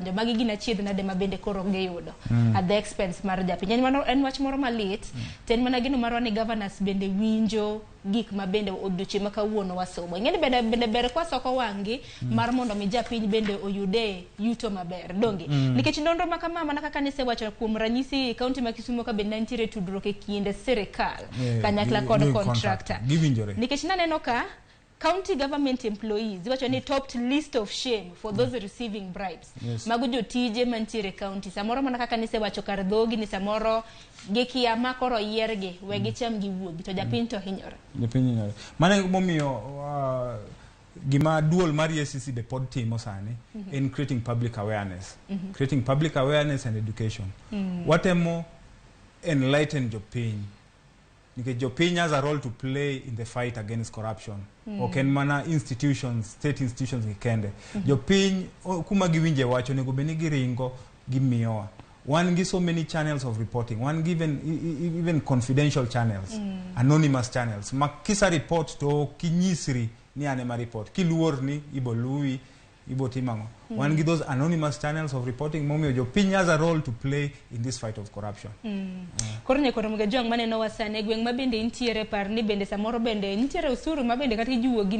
Jo magi gin achiedh nade ma bende koro giyudo at the expense mar japiny. En, mano, en wach moro malit to en mana geno marwa ni governors bende winjo gik ma bende odiochieng' ma kawuono wasomo. Ing'e ni bende ber kwasoko wang'gi mar mondo mi japiny bende oyude yuto maber. Donge? Nikech nonro ma kama mana kaka nisewacho kuom ranyisi e kaunti ma Kisumo ka bende nitiere tudruok e kind sirikal kanyakla kod contractor. Giwinjore. Nikech naneno ka county government employees iwacho ni topped list of shame for those receiving bribes. Mago jotije mantiere e county. Samoro mana kaka nisewacho kar dhogi ni samoro gikia ma koro yiergi we gicham giwuogi to japiny to hinyore. Japiny hinyore. Mano e momiyo gima duol mar EACC be pod timo sani en creating public awareness. Creating public awareness and education. Watemo enlighten jopiny nikech jopiny has a role to play in the fight against corruption. Ok en mana institutions, state institutions gi kende. Jopiny kuma giwinje wach onego bed ni giringo gimiyowa. Wan gi so many channels of reporting. Wan gi even confidential channels, anonymous channels. Ma kisa report to ok inyisri ni an ema report. Kiluor ni ibo luwi, ibo timo ang'o. Wan gi those anonymous channels of reporting momiyo jopiny has a role to play in this fight of corruption. Koro nyakoro Muga Jwang' maneno wa sani e gweng' ma bende intiere par ni bende samoro bende nitiere osuru ma bende kata ijuogi.